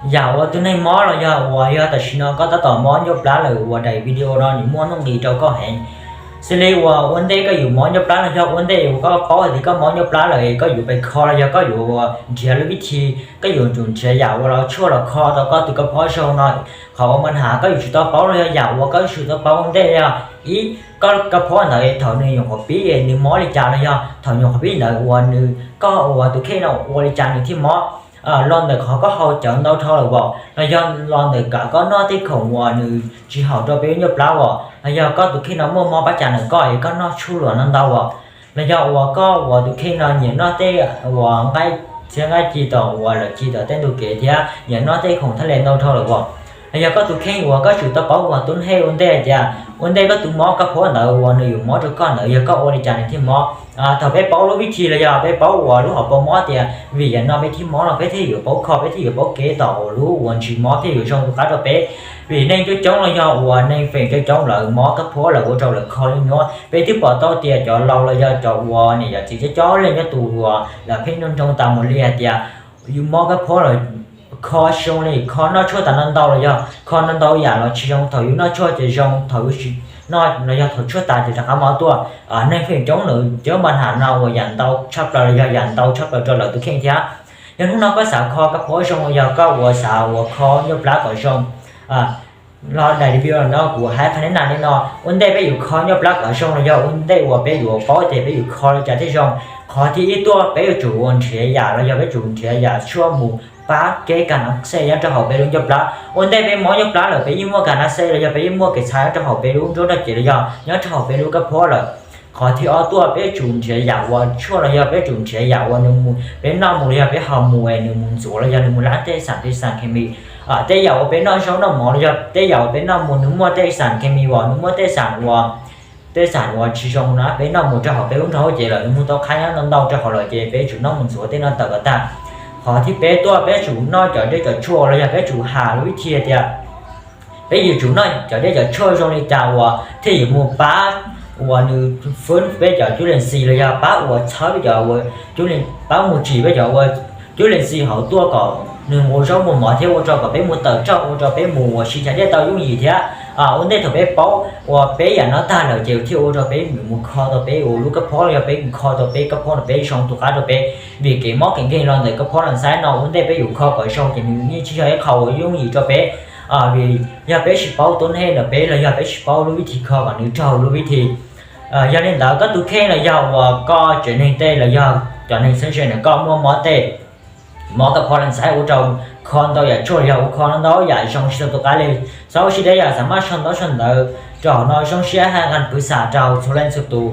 yam uas tus neeg mob los yog uas yog tam sim no koj tab tom mob ncauj plab lawm uas daim video no nws muaj nuj nqis rau koj heev. Xws li uas ua ntej koj yuav mob ncauj plab los yog ua ntej uas koj paub hais tias koj mob ncauj plab lawm es koj yuav pes kho los yog koj yuav uas nrhiav lub vib thi, koj yuav tsum nrhiav yam uas los tshuaj los kho rau koj tus koj phob zoo no. Qhov uas mas has koj yuav tsum tau paub los yog yam uas koj yuav tsum tau paub ua ntej yog ib, koj koj phob ntawd thaum nws nyuam qhuav pib nws mob li cas los yog thaum nyuam qhuav pib ntawd uas nws koj uas tus kheej no ua li cas nws thiaj mob. Los ntawm qhov koj haus cawv ntau dhau lawm as, los yog los ntawm koj noj tej khoom uas nws tsis haum rau peb lub ncauj plab as, los yog koj tus kheej no muaj mob pab cas ntawm koj es koj noj tshuaj luam no ntau as, los yog uas koj uas tus kheej no nyiam noj tej uas nqaij txhiab nqaij ci tom uas lawv ci tom tej ntug kev thiab nyiam noj tej khoom thaj le ntau dhau lawm as, los yog koj tus kheej uas koj tsum tau paub uas tub hej ua ntej hais tias ua ntej koj tus mob koj phob ntawd uas nws yuav mob rau koj ntawd yog koj ua li cas nws thiaj mob. Thaum peb paub lub vib thi los yog peb paub uas lub hauv paus mob tias vim yam no peb thiaj mob no peb thiaj yuav paub kho, peb thiaj yuav paub kev tom uas lub uas ntsis mob thiaj yuav zoo tus qab rau peb. Vim neeg coob coob los yog uas neeg feem coob coob lawv mob koj phob lawv ua rau lawv kho li nyuaj. Peb twb pom tau tias cov laus los yog cov uas niam yom txiv coob coob leej nyob tus uas lawv pheej nroo nroo tas mus li hais tias yus mob koj phob lawm kho zoo li kho noj tshuaj tas no ntau los yog kho no ntau yam los tsis zoo, thaum yus noj tshuaj ces zoo, thaum yus tsis noj los yog thaum tshuaj tas ces rov qab mob tuaj. Neeg feem coob lawv cov mas ham no uas yam ntau tshaj plaws los yog yam ntau tshaj plaws rau lawv tus kheej thiab. Yog hnub no koj xav kho koj phob zoo los yog koj uas xav uas kho ncauj plab kom zoo los daim video no kuv hais qhia nej li no, ua ntej peb yuav kho ncauj plab kom zoo los yog ua ntej uas peb yuav paub tias peb yuav kho li cas thiaj zoo, qhov thib ib tuaj peb yuav tsum uas nrhiav yam los yog peb tsum nrhiav yam tshuaj mus pab kev kas nas xej nyob rau hauv peb lub ncauj plab. Ua ntej peb mob ncauj plab lawm peb yeej muaj kas nas xej los yog peb yeej muaj kev txhab nyob rau hauv peb lub nruab nrog cev los yog nyob rau hauv peb lub koj phob lawm. Qhov thib ob tuaj peb tsum nrhiav yam uas tshuaj los yog peb tsum nrhiav yam uas nws mus peb noj mus los yog peb haus mus es nws mus ntxuav los yog nws mus lab tej xam tej xam khes mis. Tej yam uas peb noj zaub noj mov los yog tej yam uas peb noj mus nws muaj tej xam khes mis uas nws muaj tej xam uas tej xam uas tsis zoo na peb noj mus rau hauv peb lub nrog cev lawm nws mus tau qhab nyob ntau ntau rau hauv lawm ces peb tsum noj mus ntxuav tej no tawm kom tag. Qhov thib peb tuaj peb tsum noj cov dej cov tshuaj los yog peb tsum has lub vib thi tias peb yuav tsum noj cov dej cov tshuaj zoo li cas uas thiaj yuav mus pab uas nws fwb peb cov cub lees xis los yog pab uas txhawb peb cov uas pab mus tsim peb cov uas cub lees xis hauv tuaj kom nws ua zaub mus mov thiab ua rau kom peb mus tawm roj ua rau peb mus uas siv chav dej tau yooj yim thiab. Ua ntej thaum peb paub uas peb yam no tag lawm ces thiaj ua rau peb mus kho tau peb uas lub koj phob los yog peb mus kho tau peb koj phob no peb zoo tus qab rau peb. Vim kev mob kev nkeeg los ntawm koj phob los xaib no ua ntej peb yuav kho kom zoo ces nws yeej tsis yog ib qho uas yooj yim rau peb. Vim yog peb tsis paub tub hej ntawm peb los yog peb tsis paub lub vib thi kho kom nws raug lub vib thi. Yog li ntawd koj tus kheej los yog uas koj tsev neeg tej los yog cov neeg xeeb ze ntawm koj muaj mob tej, mob koj phob los xaib ua rau kho ntau yam tshuaj los yog ua kho ntau yam zoo tsis tau tus qab li. Xav ua si deb yam xav maj sau ntaub sau ntawv rau hauv no zoo siab haj qas pwv xam rau txhua leej txhua tus.